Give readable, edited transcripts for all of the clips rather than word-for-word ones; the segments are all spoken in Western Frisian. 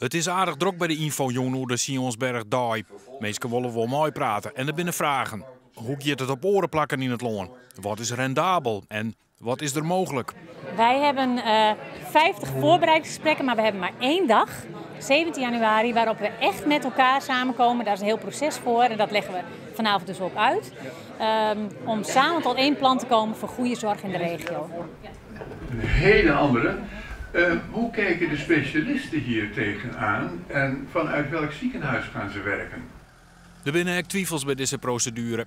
It is aardich drok by de ynfojûn oer de Sionsbergdei. Minsken wolle wol meiprate en der binne fragen. Hoe giet it op oare plakken yn it lân? Wat is rendabel en wat is der mooglik? Wij hebben 50 voorbereidingsgesprekken, maar we hebben maar één dag, 17 januari, waarop we echt met elkaar samenkomen. Daar is een heel proces voor en dat leggen we vanavond dus ook uit. Om samen tot één plan te komen voor goede zorg in de regio. Een hele andere. Hoe kijken de specialisten hier tegenaan en vanuit welk ziekenhuis gaan ze werken? Der binne ek twivels by dizze proseduere.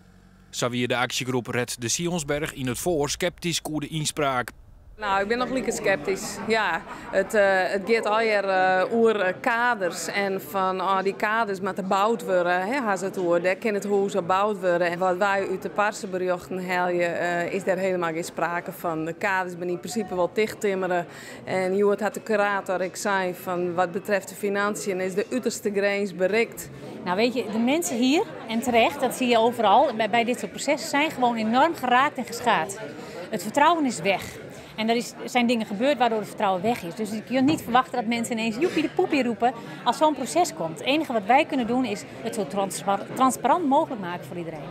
Sa wie de aksjegroep Red de Sionsberg yn it foar skeptysk oer de ynspraak. Nou, ik bin noch like skeptysk. Ja, it giet allegear oer kaders en fan oh, dy kaders moatte boud wurde, hè, ha se it oer. Dêr kin it hûs op boud wurde. En wat wy út de parseberjochten helje, is dêr hielendal gjin sprake fan. De kaders binne yn prinsipe wol tichttimmere. En hjoed hat de kurator ek sein fan wat betreft de financiën is de uterste grins berikt. Nou weet je, de mensen hier, en terecht, dat zie je overal, bij dit soort processen zijn gewoon enorm geraakt en geschaad. Het vertrouwen is weg. En er zijn dingen gebeurd waardoor het vertrouwen weg is. Dus je kunt niet verwachten dat mensen ineens joepie de poepie roepen als zo'n proces komt. Het enige wat wij kunnen doen is het zo transparant mogelijk maken voor iedereen.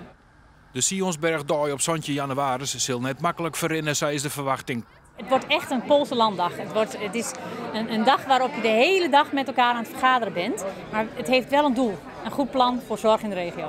De Sionsbergdei op 17 jannewaris sil net maklik ferrinne, sa is de ferwachting. Het wordt echt een Poolse landdag. Het is een dag waarop je de hele dag met elkaar aan het vergaderen bent. Maar het heeft wel een doel. Een goed plan voor zorg in de regio.